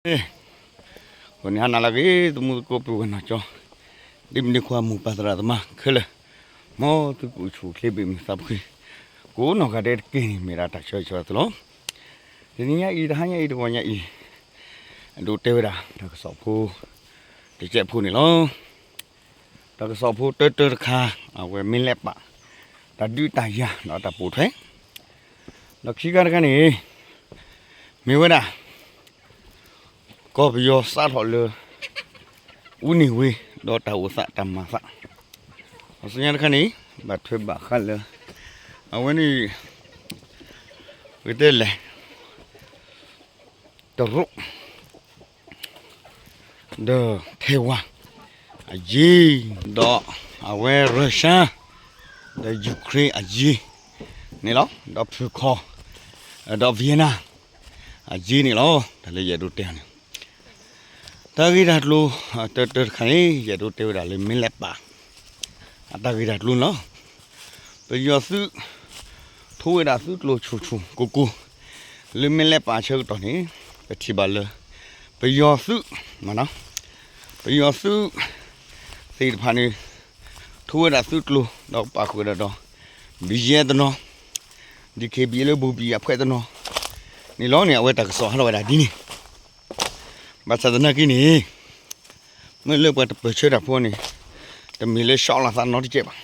အဃိန့ၣ် ဟါနၤလၢအဂ့ၤ သမူသကိးပုၢ်ဝဲၢ်နီၢ်ကၠီ, ဒ်မုၢ်ဒ့ခွါ မိၢ်ပၢ်သရၣ်သမါခဲလၢာ်, မ်သုကအိၣ်ဆူၣ်အိၣ်ချ့ ဘၣ်မုာ်သးဖှံ, ကိးနီၢ်ဂၤဒဲးတက့ၢ်န့ၣ် မ့ၢ်ဒၣ်တၢ်ဆၢဂ့ၤဆၢဝါသုလီၤ. တနံၤညါအံၤ တဟါညါအံၤ တဂီၤညါအံၤ အဒိးတဲဝဲဒၣ် တၢ်ကစီၣ်ဖိတစဲးဖိန့ၣ်လီၤ. တၢ်ကစီၣ်ဖိတၢတၢတခါ အဝဲမ့ၢ်လဲၤပာ် တၢ်ဒုးတၢ်ယၤဒီးတၢ်ပိာ်ထွဲ, ဒီးခံခါတခါန့ၣ် မ့ၢ်ဝဲဒၣ် ကီၢ်ပယီၤစးထီၣ်လၢ အူန့ၢ်ဝ့ ဒီးတၢ်အိၣ်သးတၢ်မၤသး, ဒီးဆူညါတခါန့ၣ် ဘၣ်ထွဲဘၣ်ဃးလၢ အဝဲန့ၣ် ပကတဲလဲၣ် တရူး ဒီးထဲဝါအရေး, ဒီးအဝဲရၢၡါ ဒီးယူၤခရ့ၣ်အရေးန့ၣ်လီၤ. ဒီးဖုခီ ဒီးဝံယ့နါအရေးန့ၣ်လီၤ. တၢ်လၢယအဲၣ်ဒိးတဲန့ၣ် တၢ်ဂ့ၢ်တၢ်ကျိၤ တၢတၢတခါန့ၣ် ယအဲၣ်ဒိးတဲဝဲဒၣ်လၢမ့ၢ်လဲၤပာ် အတၢ်ဂ့ၢ်တၢ်ကျိၤန့ၣ်လီၤ. ပယီၤသုး ထိဝဲဒၣ်သုးကျိၤဆူၣ်ဆူၣ်ကိၢ်ကိၢ် လၢမ့ၢ်လဲၤပာ်ဆၢကတီၢ်န့ၣ် ပထံၣ်ဘၣ်လၢ ပယီၤသုး ပယီၤသုးသ့ၣ်တဖၣ်န့ၣ် ထိဝဲဒၣ်သုးကျိၤ ဒီးပာ်ဃုာ်ဝဲဒၣ်ဒီး ဘံယဲတနီၤ ဒံၣ်ခ့ၣ်ဘံလၢဘူးဘံအဖှဲးတနီၤန့ၣ်လီၤန့ၣ် အဝဲတၢ်ကစီၣ်ဟးထီၣ်ဝဲဒၣ်ဒ်န့ၣ် ဘၣ်ဆၣ်သနာ်က့န့ၣ် မ့ၢ်လၢပှၤတပၢၢ်ဆၢတၢ်ဖိန့ၣ် တမ့ၢ်လၢဆီလီၤသးနီတစဲးဘၣ်.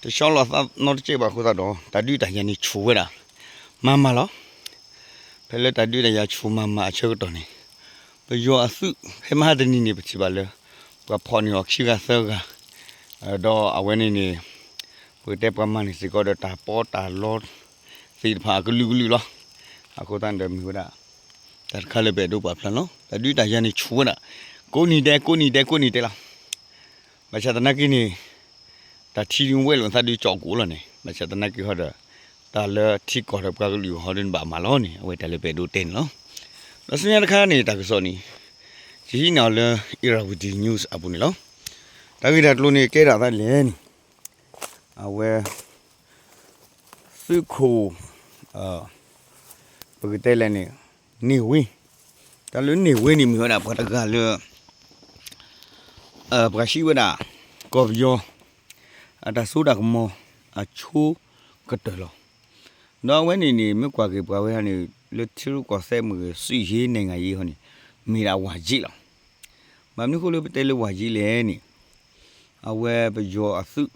တဆီလီၤသးနီတစဲးဘၣ်အဃိသတးဒီး တၢ်ဒုးတၢ်ယၤန့ၣ်ဆူၣ်ဝဲဒၣ် မၤမၤလီၤ. ဖဲလၢတၢ်ဒုးတၢ်ယၤဆူၣ်မၤမၤအဆၢကတီၢ်န့ၣ် ပယီၤအသုး ဖဲမဟါတနံၤန့ၣ် ပထံၣ်ဘၣ်လၢ ပှၤဖီၣ်န့ၢ်အီၤခံဂၤသၢဂၤ ဒီးအဝဲန့ၣ်န့ၣ် ပကတဲပှၤမၤန့ၢ်စ့ၢ်ကီးဒီးတၢ်ပီးတၢ်လီသ့ၣ်တဖၣ်အကလုာ်ကလုာ်လီၤ. အဃိသတးန့ၣ်ဒီးမ့ၢ်ဝဲဒၣ် တၢ်တခါလၢပအဲၣ်ဒိးပာ်ဖျါလီၤ. တၢ်ဒုးတၢ်ယၤန့ၣ်ဆူၣ်ဝဲဒၣ် ကိးနံၤဒဲး ကိးနံၤဒဲး ကိးနံၤဒဲးလီၤ. ဘၣ်ဆၣ်သနာ်က့န့ၣ် တၢ်ထံဒုးဝဲလိာ်သးဒုးကၠီၣ်ကိၣ်လီၤန့ၣ် ဘၣ်ဆၣ်သနာ်က့ဟီဒီး တၢ်လၢထံကီၢ်ဒီးပှၤကလုာ်ဟီဒုးန့ၣ်ဘၣ်မၤလီၤန့ၣ် အဝဲတၢ်လၢပအဲၣ်ဒိးတဲန့ၣ်လီၤ. ဒီးဆူညါတခါန့ၣ် တၢ်ကစီၣ်န့ၣ် ယဟံးန့ၢ်အီၤလၢ Irrawaddy News အပူၤန့ၣ်လီၤ. တၢ်ဂ့ၢ်တၢ်ကျိၤန့ၣ် ကဲဒၣ်သးလဲၣ်န့ၣ် အဝဲ သုးခိၣ် ပကတဲလဲၣ်န့ၣ် န့ၢ်ဝ့ တၢ်လၢန့ၢ်ဝ့န့ၣ်မ့ၢ်ဝဲဒၣ်ပှၤတဂၤလၢ ပှၤဟံးဝဲဒၣ် ကီၢ်ပယီၤ အတၢ်စိတၢ်ကမီၤအဆိကတၢၢ်လီၤ. ဒီးအဝဲန့ၣ်န့ၣ် မ့ၢ်ကွၢ်က့ၤပှၤဝဲဒၣ်န့ၣ် လၢထံရူၢ်ကီၢ်သဲးမ့ၢ်ဂ့ၤ စစ်ရေး နိုင်ငံရေး ဟီန့ၣ် မ့ၢ်ဒၣ်ဝၤကၠ့လီၤ. ဘၣ်မနုၤဃိလၢပတဲလၢဝၤကၠ့လဲၣ်န့ၣ် အဝဲပယီၤအသုး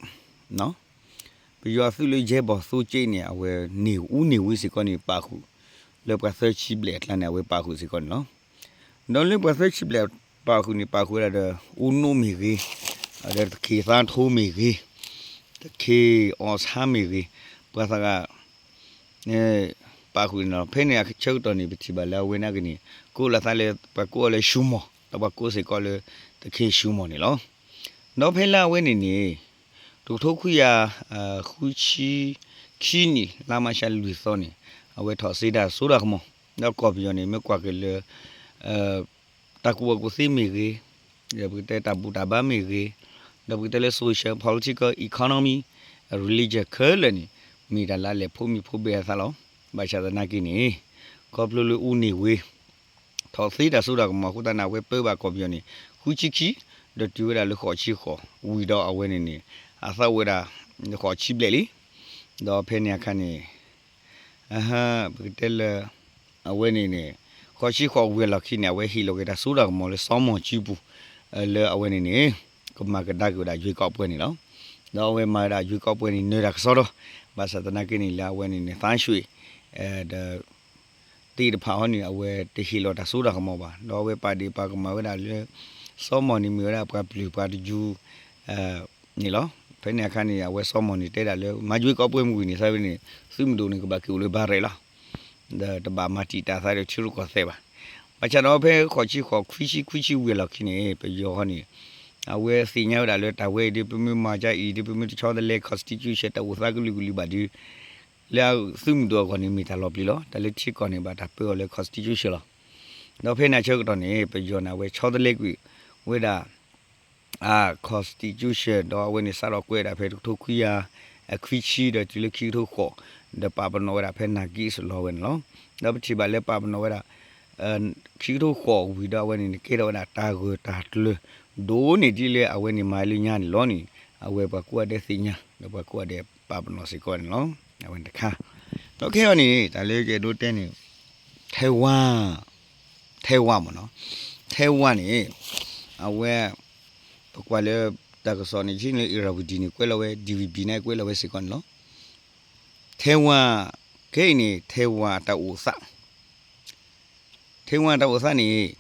ပယီၤအသုးလၢယဲၢ်ဘီၣ်သိကၠ့န့ၣ် အဝဲန့ၢ်အူန့ၢ်ဝ့စ့ၢ်ကီးန့ၣ် ပာ်ဃုာ် လၢပှၤသၢဆံဘျဲၣ်အကျါန့ၣ် အဝဲပာ်ဃုာ်စ့ၢ်ကီးန့ၣ်လီၤ. ဒီးလၢပှၤသၢဆံဘျဲၣ်ပာ်ဃုာ်န့ၣ် ပာ်ဃုာ်ဝဲဒၣ်ဒီး အူနိမ့ၢ်ဂ့ၤ, ဒီးတခ့သါထိမ့ၢ်ဂ့ၤ, တခ့အီၣ်ဆါမ့ၢ်ဂ့ၤ, ပှၤသးဂၤ ပာ်ဃုာ်န့ၣ်လီၤ. ဖဲန့ၣ်အဆၢကတီၢ်န့ၣ် ပထံၣ်ဘၣ်လၢအဝဲနာ်က့န့ၣ် ကိးလီၤသးလၢ ပှၤကိးအီၤလၢၡူမီၢ် ဒီးပှၤကိးစ့ၢ်ကီးလၢ တခ့ၡူမီၢ်န့ၣ်လီၤ. ဒီးဖဲလၢအဝဲန့ၣ်န့ၣ် တကထိခွံကယၤ ဃုဆံခံနံၣ် လါမးရှးလွံၢ်သီန့ၣ် အဝဲထီၣ်စ့တၢ်စိတၢ်ကမီၤ ဒီးကီၢ်ပယီၤန့ၣ် မ့ၢ်ကွၢ်က့ၤလၢ တၢ်ကူၣ်ဘၣ်ကူၣ်သ့မ့ၢ်ဂ့ၤ, ဒီးပကတဲတၢ်ဘူၣ်တၢ်ဘါမ့ၢ်ဂ့ၤ, ဒီးပကတဲလၢ social, political, economy, religion ခဲလၢာ်န့ၣ် မ့ၢ်တၢ်လၢအလဲၤဖိးမံဖိးဘဲအသးလီၤ. ဘၣ်ဆၣ်သနာ်က့န့ၣ် ခီဖျိလၢအူန့ၢ်ဝ့ ထီၣ်သ့တၢ်စိတၢ်ကမီၤအဃိသတးန့ၣ် အဝဲပၢဘၣ်ကီၢ်ပယီၤန့ၣ် ဃုဆံခံ, ဒီးတုၤဝဲဒၣ်လၢဃိးဆံဃိး ဝံၤဒီးအဝဲန့ၣ်န့ၣ် အသးအိၣ်ဝဲဒၣ် ဃိးဆံဘျဲၣ်လံ. ဒီးဖဲန့ၣ်အခါန့ၣ် ပကတဲလၢ အဝဲန့ၣ်န့ၣ် ဃိးဆံဃိးဝံၤအလီၢ်ခံန့ၣ် အဝဲဟ့ၣ်လီၤက့ၤတၢ်စိတၢ်ကမီၤလၢစီၤမီၢ်ကၠံပူၤ လၢအဝဲန့ၣ်န့ၣ် ကမၤကဒါက့ၤဝဲဒၣ် ရွေးကောက်ပွဲ န့ၣ်လီၤ. ဒီးအဝဲမၤဝဲဒၣ် ရွေးကောက်ပွဲ န့ၣ် နၢၤတၢ်ကစီဒီ, ဘၣ်ဆၣ်သနာ်က့န့ၣ် လၢအဝဲန့ၣ်န့ၣ် သန်းရွှေ ဒီး သ့ၣ်တဖၣ်ဟီန့ၣ် အဝဲတဟ့ၣ်လီၤတၢ်စိတၢ်ကမီၤဘၣ်. ဒီးအဝဲပာ်ဒ့ၣ်ပာ်ကမၣ်ဝဲဒၣ်လၢ စီၤမီၢ်န့ၣ်မ့ၢ်ဝဲဒၣ်ပှၤပျုၢ်ပှၤတယူၤ န့ၣ်လီၤ. ဖဲန့ၣ်အခါန့ၣ် အဝဲစီၤမီၢ်န့ၣ်တဲဒၣ်လၢ မၤ ရွေးကောက်ပွဲ မုၢ်ဝံၤန့ၣ် သးဝဲန့ၣ် သုးမုၢ်ဒိၣ်န့ၣ် ကဘၣ်က့ၤအိၣ်လၢဘၣ်ရဲၣ်လီၤ. ဒီးတဘၣ်မၤတံာ်တာ်သးဒီးထံရူၢ်ကီၢ်သဲးဘၣ်. ဘၣ်ဆၣ်ဒီးဖဲဃိးဆံဃိး ခွံဆံ ခွံဆံဝံၤအလီၢ်ခံန့ၣ် ပယီၤဃီန့ၣ် အဝဲသ့ၣ်ညါဝဲဒၣ်လၢတၢ်ဝဲအံၤဒ် ပမ့ၢ်မၤဒ်အံၤဒ် ပမ့ၢ်တဆီတလဲ constitution တၢ်အိၣ်သးကလုာ်ကလုာ်ဘၣ်ဒီး လၢသုးမုၢ်ဒိၣ်အဂီၢ်န့ၣ် မ့ၢ်တၢ်လီၤပျံၤလီၤ. တၢ်လၢထံကီၢ်န့ၣ် ဘၣ်တၢ်ပၢအီၤလၢ constitution လီၤ. ဒီးဖဲန့ၣ်အဆၢကတီၢ်န့ၣ် ပယီၤန့ၣ် အဝဲဆီတလဲကွံာ်ဝဲဒၣ် အ constitution ဒီးအဝဲန့ၣ်စးထီၣ်ကွဲးဒၣ်ဖဲတကထိခွံကယၤ အခွံဆံ ဒီးတုၤလၢခံကထိဃိး ဒီးပာ်ပနီၣ်ဝဲဒၣ်ဖဲ နၢ်က့စလီၤဝဲန့ၣ်လီၤ. ဒီးပထံၣ်ဘၣ်လၢပာ်ပနီၣ်ဝဲဒၣ် ခံကထိဃိးဝံၤဒီးအဝဲန့ၣ်န့ၣ် ကဲထီၣ်ဝဲဒၣ်တၢ်ဂၢၢ်တၢ်ကျၢၤ ဒိၣ်န့ၢ်ဒ်လၢအဝဲန့ၣ်မၤလၢညါန့ၣ်လီၤန့ၣ် အဝဲပှၤကိးဂၤဒဲးသ့ၣ်ညါ ဒီးပှၤကိးဂၤဒဲးပာ်ပနီၣ်စ့ၢ်ကီးန့ၣ်လီၤ. အဝဲန့ၣ်တခါ ဒီးခဲအံၤန့ၣ် တၢ်လၢယအဲၣ်ဒိးတဲန့ၣ် ထဲဝါ ထဲဝါမ့ၢ်နီၤ ထဲဝါန့ၣ် အဝဲ ပကွၢ်လၢ တၢ်ကစီၣ်န့ၣ် ယဟံးန့ၢ်လၢ Irrawaddy န့ၣ် ကွဲးလီၤဝဲ DVB န့ၣ် ကွဲးလီၤဝဲစ့ၢ်ကီးန့ၣ်လီၤ. ထဲဝါ ခဲအံၤန့ၣ် ထဲဝါတၢ်အိၣ်သး ထဲဝါတၢ်အိၣ်သးန့ၣ်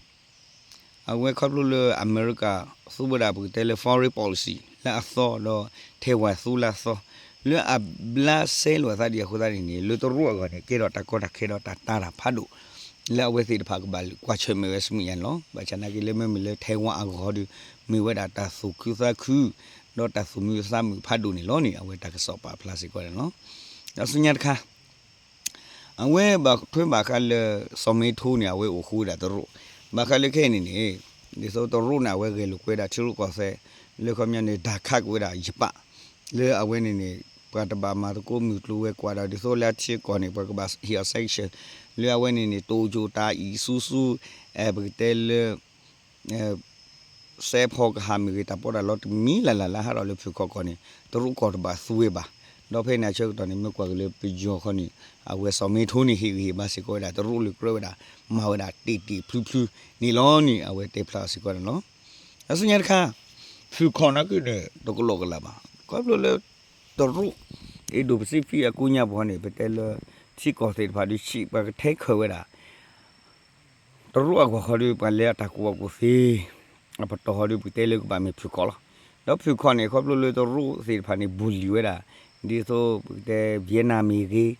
အဝဲခီဖျိလၢအမဲရကၤ သူဝဲဒၣ်ပကတဲလၢ foreign policy လၢအသီဒီး ထဲဝါသူလၢအသီ လၢအဘျးစဲလိာ်အသးဒံးအဃိသတးန့ၣ်န့ၣ် လၢတရူးအဂီၢ်န့ၣ် ကဲထီၣ်တၢ်ကီတၢ်ခဲဒီးတၢ်တာ်တၢ်ဖးဒိၣ် လၢအဝဲသ့ၣ်တဖၣ်ကဘၣ်ကွၢ်ဆၢၣ်မဲာ်ဝဲဆူမဲာ်ညါန့ၣ်လီၤ. ဘၣ်ဆၣ်သနာ်က့လၢမ့မ့ၢ်လၢထဲဝါအဂီၢ်ဒီး မ့ၢ်ဝဲဒၣ်တၢ်သူၣ်ခုသးခု ဒီးတၢ်သူၣ်မုာ်သးမုာ်ဖးဒိၣ်န့ၣ်လီၤန့ၣ် အဝဲတၢ်ကစီၣ်ပာ်ဖျါစ့ၢ်ကီးန့ၣ်လီၤ. ဒီးဆူညါတခါ အဝဲဘၣ်ထွဲဘၣ်ဃးလၢ စီၤမ့ထိန့ၣ် အဝဲအိၣ်ဃူဝဲဒၣ်တရူး ဘၣ်ဃးလၢခဲအံၤန့ၣ်န့ၣ် ဒ်သိးတရူးန့ၣ် အဝဲဂဲၤလိာ်ကွဲဒၣ်ထံရူၢ်ကီၢ်သဲး လၢခီပညီန့ၣ် ဒၣ်ခးက့ၤဝဲဒၣ်ယပၣ် လၢအဝဲန့ၣ်န့ၣ် ပှၤတဘၣ်မၤသကိးမုၢ်ကျိၤဝဲၤကွာ်ဒီး ဒ်သိးလၢအထံကီၢ်န့ၣ် ပှၤကဘၣ်ဟ့ၣ်အီၤ sanction လၢအဝဲန့ၣ်န့ၣ် တိၣ်ကၠိၣ်တၢ်အံၣ်ဆူၣ်ဆူၣ် ပကတဲလၢ စဲးဖီကဟၣ်မ့ၢ်ဂ့ၤ တၢ်ပီးတၢ်လီတမံၤလၢ်လၢ်လၢဟးထီၣ်လၢဖုၣ်ခီၣ်ကီၢ်န့ၣ် တရူးကီၢ်တဘၣ်သူဝဲဘၣ်. ဒီးဖဲန့ၣ်အဆၢကတီၢ်န့ၣ် မ့ၢ်ကွၢ်က့ၤလၢပယီၤခီန့ၣ် အဝဲစီၤမ့ထိန့ၣ် ဟ့ၣ်ဂံၢ်ဟ့ၣ်ဘါစ့ၢ်ကီးဝဲဒၣ် တရူးလၢကြၢးဝဲဒၣ် မၤဝဲဒၣ်တ့ၢ်တ့ၢ်ဖျုဖျုန့ၣ်လီၤန့ၣ် အဝဲတဲဖျါအီၤစ့ၢ်ကီးန့ၣ်လီၤ. ဒီးဆူညါတခါ ဖုၣ်ခီၣ်နာ်က့န့ၣ် တကလိာ်ကလာ်ဘၣ်. ခီဖျိလၢ တရူး အ့ဒိၣ်ပစံးဖံးအကိးညါပူၤန့ၣ် ပတဲလၢ ထံကီၢ်သ့ၣ်တဖၣ်ဒီး ဆံးပှၤကထဲခၢၣ်ဝဲဒၣ် တရူးအဂီၢ်ဃီဒီး ပှၤလၢအတၢ်ကူၣ်ဘၣ်ကူၣ်သ့ အပတီၢ်ဃီဒီး ပကတဲလၢကဘၣ်မ့ၢ်ဖုၣ်ခီၣ်လီၤ. ဒီးဖုၣ်ခီၣ်န့ၣ် ခီဖျိလၢတရူးသ့ၣ်တဖၣ်န့ၣ် ဘိၣ်လံဝဲဒၣ် ဒ်သိးပကတဲ Vietnam မ့ၢ်ဂ့ၤ,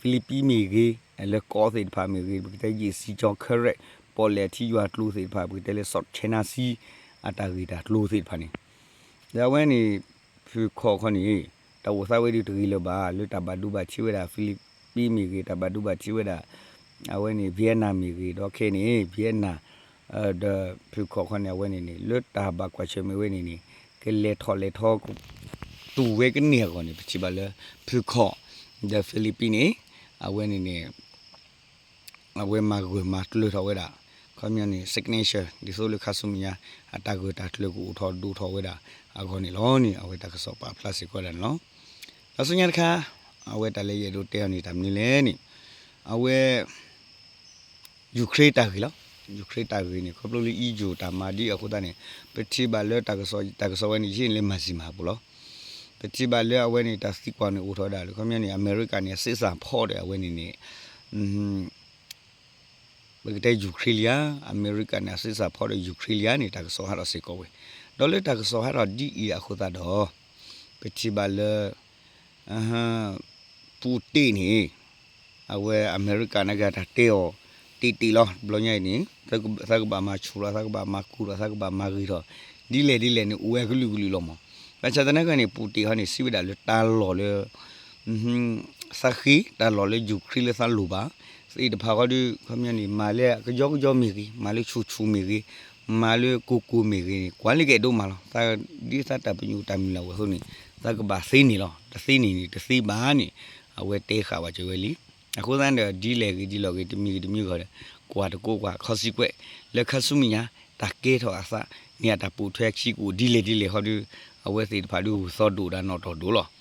Philippines မ့ၢ်ဂ့ၤ, လၢကီၢ်သ့ၣ်တဖၣ်မ့ၢ်ဂ့ၤ, ပကတဲယ့ၣ်စံကၠီ Karen ပီၣ်လဲၣ်ထံယွၤကျိၤသ့ၣ်တဖၣ် ပကတဲလၢ South China Sea အတၢ်ဂ့ၢ်တၢ်ကျိၤသ့ၣ်တဖၣ်န့ၣ် ဒီးအဝဲန့ၣ် ဖုၣ်ခီၣ်ခီန့ၣ် တၢ်အိၣ်သးဝဲဒၣ်တဂ့ၤလၢၤဘၣ် လၢတၢ်ဘၣ်ဒိဘၣ်ထံးဝဲဒၣ် Philippines မ့ၢ်ဂ့ၤ, တၢ်ဘၣ်ဒိဘၣ်ထံးဝဲဒၣ် အဝဲန့ၣ် Vietnam မ့ၢ်ဂ့ၤ, ဒီးခဲအံၤန့ၣ် Vietnam ဒီးဖုၣ်ခီၣ်ခီန့ၣ် အဝဲန့ၣ်န့ၣ် လၢတၢ်ဘၣ်ကွၢ်ဆၢၣ်မဲာ်ဝဲန့ၣ်န့ၣ် ကလဲၤထီၣ်လဲၤထီ တူၢ်ဝဲကန့ၢ်အဂီၢ်န့ၣ် ပထံၣ်ဘၣ်လၢ ဖုၣ်ခီၣ် ဒီး Philippines န့ၣ် အဝဲန့ၣ်န့ၣ် အဝဲမၤဂၢၢ်မၤကျၢၤထီၣ်ဝဲဒၣ် ခီပညီန့ၣ် signature ဒ်သိးလၢခါဆူမဲာ်ညါ အတၢ်ဂၢၢ်တၢ်ကျၢၤကအိၣ်ထီၣ်ဒိၣ်ထီၣ်ဝဲဒၣ်အဂီၢ်န့ၣ်လီၤန့ၣ် အဝဲတၢ်ကစီၣ်ပာ်ဖျါစ့ၢ်ကီးဒၣ်န့ၣ်လီၤ. ဒီးဆူညါတခါ အဝဲတၢ်လၢယအဲၣ်ဒိးတဲအီၤန့ၣ် တၢ်မနုၤလဲၣ်န့ၣ် အဝဲ Ukraine တၢ်ဂ့ၢ်လီၤ. Ukraine တၢ်ဂ့ၢ်န့ၣ် ခီဖျိလၢ EU တၢ်မၤဒ်အဃိသတးန့ၣ် ပထံၣ်ဘၣ်လၢတၢ်ကစီၣ် တၢ်ကစီၣ်ဝဲန့ၣ် ယဟံးန့ၢ်လၢ Maxima ပူၤလီၤ. ပထံၣ်ဘၣ်လၢအဝဲန့ၣ် တၢ်သံကွၢ်န့ၣ်အိၣ်ထီၣ်ဝဲဒၣ်လၢ ခီပညီန့ၣ် အမဲရကၤန့ၣ် အစ့းစၢ်ဖီဒီးအဝဲန့ၣ်န့ၣ် ပကတဲ Ukraine လံဧါ, အမဲရကၤန့ၣ် အစ့းစၢ်ဖီဒီး Ukraine လံဧါန့ၣ် တၢ်ကစီၣ်ဟးထီၣ်စ့ၢ်ကီးဝဲ. ဒီးလၢတၢ်ကစီၣ်ဟးထီၣ်ဒ်အံၤအဃိသတးဒီး ပထံၣ်ဘၣ်လၢ ပူၣ်တ့ၣ်န့ၣ် အဝဲအမဲရကၤန့ၣ်ကတၢ်တဲအီၤ တ့ၢ်တ့ၢ်လီၤ. တဘျီညါအံၤန့ၣ် သးကဘၣ်မၤဆူၣ်ဒီး သးကဘၣ်မၤကူၣ်ဒီး သးကဘၣ်မၤဂ့ၤထီၣ် ဒ်လဲၣ်ဒ်လဲၣ်န့ၣ် အိၣ်ဝဲကလုာ်ကလုာ်လီၤမး. ဘၣ်ဆၣ်သနာ်က့န့ၣ် ပူၣ်တ့ၣ်ဟီန့ၣ် စံးဝဲဒၣ်လၢတၢ်လီၢ်လၢ သးဃ့ တၢ်လီၢ်လၢ Ukraine လၢသးလိၣ်ဘၣ် သ့ၣ်တဖၣ်ဃီဒီး ခီပညီန့ၣ် မၤလၢကယီကယီမ့ၢ်ဂ့ၤ, မၤလၢဆူၣ်ဆူၣ်မ့ၢ်ဂ့ၤ, မၤလၢကိၢ်ကိၢ်မ့ၢ်ဂ့ၤန့ၣ် ကွၢ်လၢကအဲၣ်ဒိးမၤလီၤ. သးဒ်သးတၢ်ပညိၣ်တၢ်မုၢ်လၢ်ဝဲအဃိန့ၣ် သးကဘၣ်သ့န့ၢ်လီၤ. တသ့န့ၢ်န့ၣ် တသ့ဘၣ်န့ၣ် အဝဲတဲဃာ်ဝဲကၢၤဝဲလံ. အဃိသတးဒီး ဒ်လဲၣ်ဂ့ၤဒ်လဲၣ်ဂ့ၤ တမံၤဂ့ၤတမံၤဂ့ၤဒီး ကွၢ်တကိးကွၢ် consequence လၢခါဆူမဲာ်ညါ တၢ်ကဲထီၣ်အသးန့ၣ် အတၢ်ပိာ်ထွဲခံကအိၣ် ဒ်လဲၣ်ဒ်လဲၣ်ဃီဒီး အဝဲသ့ၣ်တဖၣ်ဒီး ဂုၢ်သီၣ်ဒိၣ်ဒၣ်နီၣ်တီၢ်ဒိၣ်လီၤ.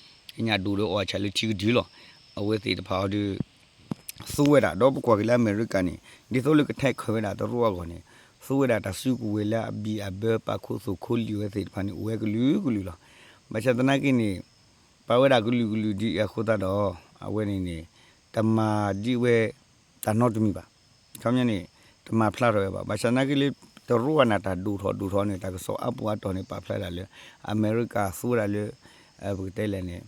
ညၣ်ဒိၣ်ဒီးအီၣ်ဆၣ်လၢထံကဒုလီၤ. အဝဲသ့ၣ်တဖၣ်အီၤဒီး သူဝဲဒၣ် ဒီးပကွၢ်က့ၤလၢအမဲရကၤန့ၣ် ဒ်သိးလၢကထဲခၢၣ်ဝဲဒၣ်တရူးအဂီၢ်န့ၣ် သူဝဲဒၣ်တၢ်စုကဝဲၤလၢအဘံၣ်အဘၢ ပာ်ခူသူၣ်ခူလံာ်ဝဲသ့ၣ်တဖၣ်န့ၣ် အိၣ်ဝဲကလုာ်ကလုာ်လီၤ. ဘၣ်ဆၣ်သနာ်က့န့ၣ် ပာ်ဝဲဒၣ်ကလုာ်ကလုာ်ဒ်အံၤအဃိသတးဒီး အဝဲန့ၣ်န့ၣ် တမၤဒ်ဝဲတၢ်နီတမံၤဘၣ်. ခီပညီန့ၣ် တမၤဖျါထီၣ်ဝဲဘၣ်. ဘၣ်ဆၣ်သနာ်က့လၢ တရူးအနၢ်တၢ်ဒိၣ်ထီၣ်ဒိၣ်ထီၣ်န့ၣ် တၢ်ကစီၣ်အါပူၤအါတီၢ်န့ၣ် ပာ်ဖျါဒၣ်လၢ အမဲရကၤသူဝဲဒၣ်လၢ ပကတဲလဲၣ်န့ၣ်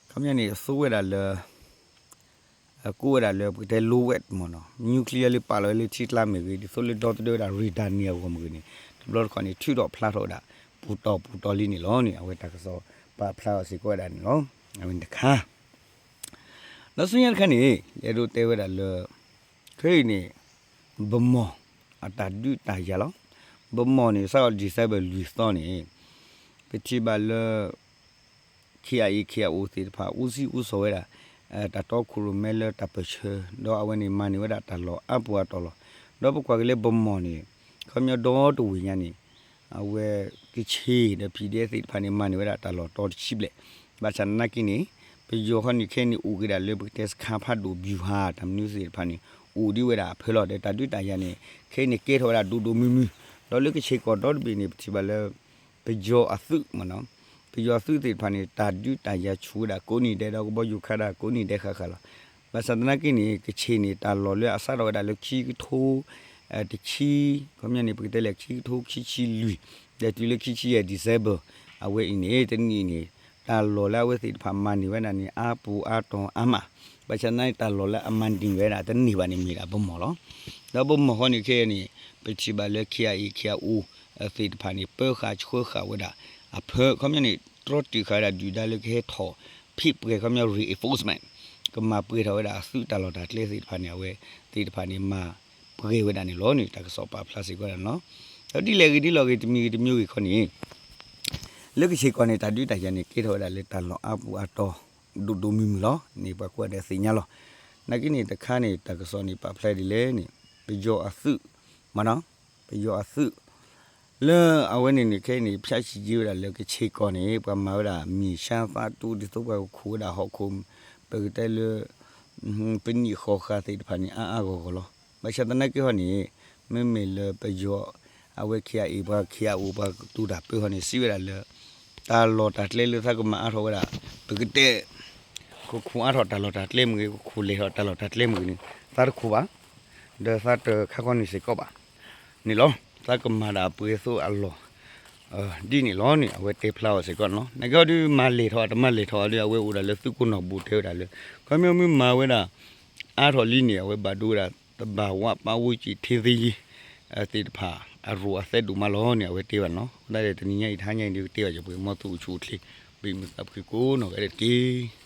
ခီပညီန့ၣ် သူဝဲဒၣ်လၢ ကိးဝဲဒၣ်လၢပကတဲ လီဝဲးမ့ၢ်နီၤ nuclear လၢပာ်လီၤဝဲလၢထံကျါမ့ၢ်ဂ့ၤ ဒ်သိးလၢဒီသဒၢဝဲဒၣ် radar န့ၣ်အဂီၢ်မ့ၢ်ဂ့ၤန့ၣ် တဘျီတခီၣ်န့ၣ် ထုးထီၣ်ဖျါထီၣ်ဝဲဒၣ် ပူၤတီၤပူၤတီၤလံန့ၣ်လီၤန့ၣ် အဝဲတၢ်ကစီၣ်ပာ်ဖျါအီၤစ့ၢ်ကီးဝဲဒၣ်န့ၣ်လီၤ. အဝဲန့ၣ်တခါ ဒီးဆူညါတခါန့ၣ် ယအဲၣ်ဒိးတဲဝဲဒၣ်လၢ ခဲအံၤန့ၣ် ဗန်းမော် အတၢ်ဒုးတၢ်ယၤလီၤ. ဗန်းမော်န့ၣ် စးထီၣ် December လွံၢ်သီန့ၣ် ပထံၣ်ဘၣ်လၢ KIA KIO သ့ၣ်တဖၣ် အူစံအူစီၤဝဲဒၣ် တၢ်တီခိၣ်ရိၣ်မဲလၢတၢ်ပၢၢ်ဆၢ ဒီးအဝဲန့ၣ်မၤန့ၢ်ဝဲဒၣ်တၢ်လီၢ်အါပူၤအါတီၤလီၤ. ဒီးပကွၢ်က့ၤလၢပမီၢ်န့ၣ် ခီပညီဒီတဝ့ၢ်ညါန့ၣ် အဝဲကချ့ၣ်ဒီး ဖံးဒဲး သ့ၣ်တဖၣ်န့ၣ် မၤန့ၢ်ဝဲဒၣ်တၢ်လီၢ်တီတဆံဘျဲၣ်. ဘၣ်ဆၣ်သနာ်က့န့ၣ် ပယီၤခီန့ၣ်ခဲအံၤန့ၣ် အိၣ်က့ၤဒၣ်လၢပကတဲစခါဖးဒိၣ် ဗျူဟာ တၢ်မနုၤသ့ၣ်တဖၣ်န့ၣ် အိၣ်ဒံးဝဲဒၣ်အဖၢလီၤ. ဒီးတၢ်ဒုးတၢ်ယၤန့ၣ် ခဲအံၤန့ၣ်ကဲထီၣ်ဝဲဒၣ်ဒိၣ်ဒိၣ်မုၢ်မုၢ်, ဒီးလၢကချ့ၣ်ကီၢ်ဒီတဘ့ၣ်န့ၣ် ပထံၣ်ဘၣ်လၢ ပယီၤအသုးမ့ၢ်နီၤ, ပယီၤအသုးသ့ၣ်တဖၣ်န့ၣ် တၢ်ဒုးတၢ်ယၤဆူၣ်ဝဲဒၣ်ကိးနံၤဒဲး ဒီးကဘီယူၤခးဒၣ်ကိးနံၤဒဲးဃၣ်ဃၣ်လီၤ. ဘၣ်ဆၣ်သနာ်က့န့ၣ် ကချ့ၣ်န့ၣ် တၢ်လီၢ်လၢအစးထီၣ်ဝဲဒၣ်လၢခံကထိ တဆံ, ခီပညီန့ၣ် ပကတဲလဲၣ် ခံကထိခံဆံလွံၢ် ဒီးတုၤလၢခံဆံယဲၢ် December အဝဲအံၤန့ၣ် တနံၣ်အံၤန့ၣ် တၢ်လီၢ်လၢအဝဲသ့ၣ်တဖၣ်မၤန့ၢ်ဝဲဒၣ်န့ၣ် အါပူၤအါတီၤအါမး, ဘၣ်ဆၣ်သနာ်က့ တၢ်လီၢ်လၢအမၤန့ၢ်ဝဲဒၣ်တန့ၢ်ဘၣ်န့ၣ် မ့ၢ်ဒၣ်ပမီၢ်လီၤ. ဒီးပမီၢ်ဃီန့ၣ်ခဲအံၤန့ၣ် ပထံၣ်ဘၣ်လၢ KIA KIO သ့ၣ်တဖၣ်န့ၣ် ပၢဃာ်ဆှၢဃာ်ဝဲဒၣ်အဖၢ ခီပညီန့ၣ် တြီတုာ်ဃာ်ဝဲဒၣ်ဒုၣ်ဒါလၢကဟဲထီၣ်ဖံးပှဲၤ ခီပညီ reinforcement ကမၤပှဲၤထီၣ်ဝဲဒၣ်အသုးတၢ်လီၢ်တၢ်ကျဲသ့ၣ်တဖၣ်န့ၣ် အဝဲသ့ၣ်တဖၣ်န့ၣ် မၤပှဲၤဝဲဒၣ်န့ၣ်လီၤန့ၣ် တၢ်ကစီၣ်ပာ်ဖျါစ့ၢ်ကီးဒၣ်န့ၣ်လီၤ. ဒီးဒ်လဲၣ်ဂ့ၤဒ်လဲၣ်ဂ့ၤ တမံၤဂ့ၤတမံၤဂ့ၤခီန့ၣ် လၢကချ့ၣ်ကီၢ်န့ၣ် တၢ်ဒုးတၢ်ယၤန့ၣ် ကဲထီၣ်ဝဲဒၣ်လၢတၢ်လီၢ်အါပူၤအါတီၤ ဒိၣ်ဒိၣ်မုၢ်မုၢ်လီၤန့ၣ် ပှၤကိးဂၤဒဲးသ့ၣ်ညါလီၤ. နာ်က့န့ၣ် တခါန့ၣ် တၢ်ကစီၣ်န့ၣ် ပာ်ဖျါဒ်လဲၣ်န့ၣ် ပယီၤအသုး မ့ၢ်နီၤ, ပယီၤအသုး လၢအဝဲန့ၣ်န့ၣ် ခဲအံၤန့ၣ် ဖျါဆံးက့ဝဲဒၣ်လၢကချ့ၣ်ကီၢ်န့ၣ် ပှၤမၤဝဲဒၣ် မြေရှားသတ္တု ဒ်သိးပှၤကခိၣ်ဝဲဒၣ်ဟီၣ်ခိၣ် ပကတဲလၢ ပနံာ်ဃီၤဃာ်သ့ၣ်တဖၣ်န့ၣ် အါအါဂီၢ်ဂီၢ်လီၤ. ဘၣ်ဆၣ်သနာ်က့ဟီန့ၣ် မ့မ့ၢ်လၢပယီၤ အဝဲ KIA ပှၤ KIO ပှၤကတိၤတၢ်ပၢဟီန့ၣ် စံးဝဲဒၣ်လၢ တၢ်လီၢ်တၢ်ကျဲလၢသးကမၤအါထီၣ်ဝဲဒၣ် ပကတဲ ကခိၣ်အါထီၣ်တၢ်လီၢ်တၢ်ကျဲမ့ၢ်ဂ့ၤ ကခိၣ်လဲၤထီၣ်တၢ်လီၢ်တၢ်ကျဲမ့ၢ်ဂ့ၤန့ၣ် သးတခိၣ်ဘၣ်, ဒီးသးတခါခီန့ၣ်စ့ၢ်ကီးဘၣ်န့ၣ်လီၤ. သးကမၤဒၣ်အပှဲၤသိးအလီၢ် ဒ်န့ၣ်လီၤန့ၣ် အဝဲတဲဖျါအီၤစ့ၢ်ကီးန့ၣ်လီၤ. နာ်က့ဟီဒုးမၤလဲၤထီၣ်တမၤလဲၤထီၣ်ဒီး အဝဲအိၣ်ဒၣ်လၢသုးခိၣ်နီၢ်ဘူးတဲဝဲဒၣ်လၢ ခီပညီမ့ၢ်မၤဝဲဒၣ် အါထီၣ်လံန့ၣ် အဝဲဘၣ်ဒိဝဲဒၣ် သဘာဝပတ်ဝန်းကျင်ထိန်းသိမ်းရေး သ့ၣ်တဖၣ် အရူၢ်အသဲးဒိၣ်မးလီၤန့ၣ် အဝဲတဲဘၣ်န့ၣ်လီၤ. အဃိသတးဒီး တနံၤညါအံၤတဟါညါအံၤဒုးကတဲဘၣ်ယပှဲၤ မ်သုအိၣ်ဆူၣ်အိၣ်ချ့ ဘၣ်မုာ်သးဖှံကိးနီၢ်ဂၤဒဲးတက့ၢ်.